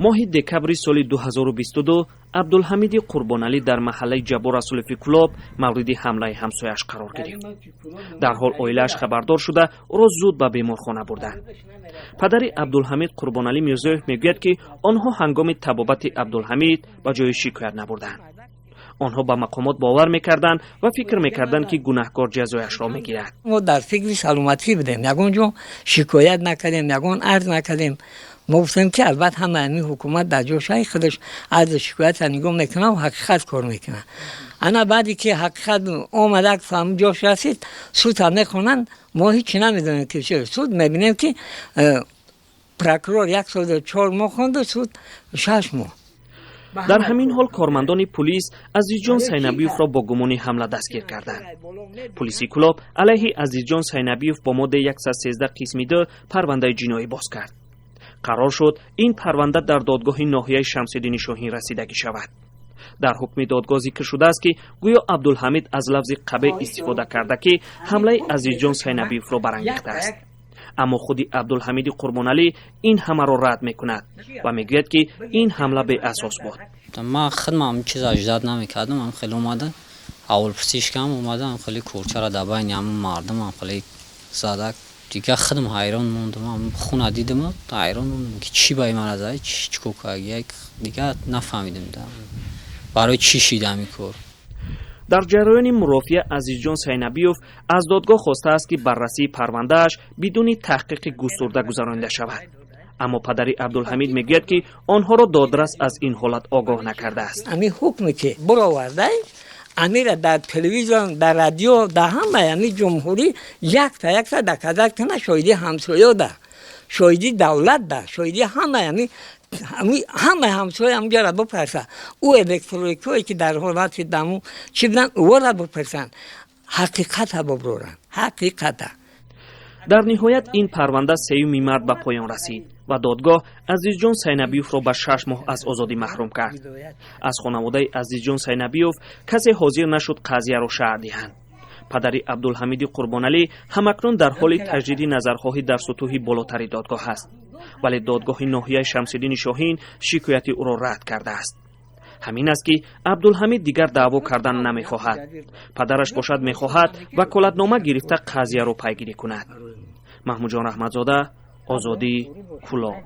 Моҳи декабри соли 2022 Абдулҳамиди Қурбоналӣ дар маҳаллаи Ҷаббор Расулови Кӯлоб мавриди ҳамлаи ҳамсояш қарор гирифт. Дарҳол оилааш хабардор шуда, ӯро зуд ба беморхона бурданд. Падари Абдулҳамид Қурбоналӣ Мирзоев мегӯяд, ки онҳо ҳангоми табобати Абдулҳамид ба ҷои шикоят набурданд. Онҳо ба мақомот бовар мекарданд ва фикр мекарданд, ки гунаҳкор ҷазояшро мегирад. Мо дар фикри саломатӣ будем, ягон ҷо шикоят накардем, ягон арз накардем. Мо гуфтем, ки албатта ҳама ҳамин ҳукумат дар ҷошаи худаш арзу шикоятро нигоҳ мекунад ва ҳақиқат кор мекунад. Ана баъде ки ҳақиқат омада ҳамн ҷош расид, судам мехонанд, мо ҳичи намедонем, ки суд мебинем, ки прокурор 1 солу 4 моҳ хонду, суд 6 моҳ. Дар ҳамин ҳол кормандони пулис Азизҷон Сайнабиевро бо гумони ҳамла дастгир карданд. Пулиси Кӯлоб алайҳи Азизҷон Сайнабиев бо моддаи 113 қисми 2 парвандаи ҷиноӣ боз кард. Қарор шуд, ин парванда дар додгоҳи ноҳияи Шамсиддини Шоҳин расидагӣ шавад. Дар ҳукми додгоҳ зикр шудааст, ки гӯё Абдулҳамид аз лафзи қабеҳ истифода карда, ки ҳамлаи Азизҷон Сайнабиевро барангехтааст. Аммо худи Абдулҳамиди Қурбоналӣ ин ҳамаро рад мекунад ва мегӯяд, ки ин ҳамла беасос буд. Ман худам чиз ожидать намекардам. Ам хеле омада, аввалпурсиш кам омада, ам хеле корчара дар байни ҳамн мардум ам хеле зада. Дигар худам ҳайрон мондам, хуна дидам, ҳайрон мондам, ки чӣ ба мара зада, чӣ кор кард, дигар нафаҳмидам, барои чӣ шид ҳамин кор. Дар ҷараёни мурофиа Азизҷон Сайнабиёв аз додгоҳ хостааст, ки баррасии парвандааш бидуни таҳқиқи густурда гузаронида шавад. Аммо падари Абдулҳамид мегӯяд, ки онҳоро додрас аз ин ҳолат огоҳ накардааст. Ҳамин ҳукме, ки бароварда, амира дар телевизион, дар радио, дар ҳамаи ҳамин ҷумҳурӣ якта якта доказать кана, шоҳиди ҳамсоёда, шоҳиди давлатда, шоҳиди ҳамаи ҳамаи ҳамсоя ҳамҷара бипарса, ӯ электрикое, ки дар ҳолати даму чӣ буданд, ӯро бипарсанд, ҳақиқата биброранд, ҳақиқата. Дар ниҳоят ин парванда 3 март ба поён расид ва додгоҳ Азизҷон Сайнабиевро ба 6 моҳ аз озодӣ маҳрум кард. Аз хонаводаи Азизҷон Сайнабиев касе ҳозир нашуд қазияро шарҳ диҳанд. Падари Абдулҳамиди Қурбоналӣ ҳамакнун дар ҳоли таҷдиди назархоҳӣ дар сутӯҳи болотари додгоҳ аст, вале додгоҳи ноҳияи Шамсиддини Шоҳин шикояти ӯро рад кардааст. Ҳамин аст, ки Абдулҳамид дигар даъво кардан намехоҳад. Падараш бошад, мехоҳад ваколатнома гирифта, қазияро пайгирӣ кунад. Маҳмудҷон Раҳматзода, Озодӣ, Кӯлоб.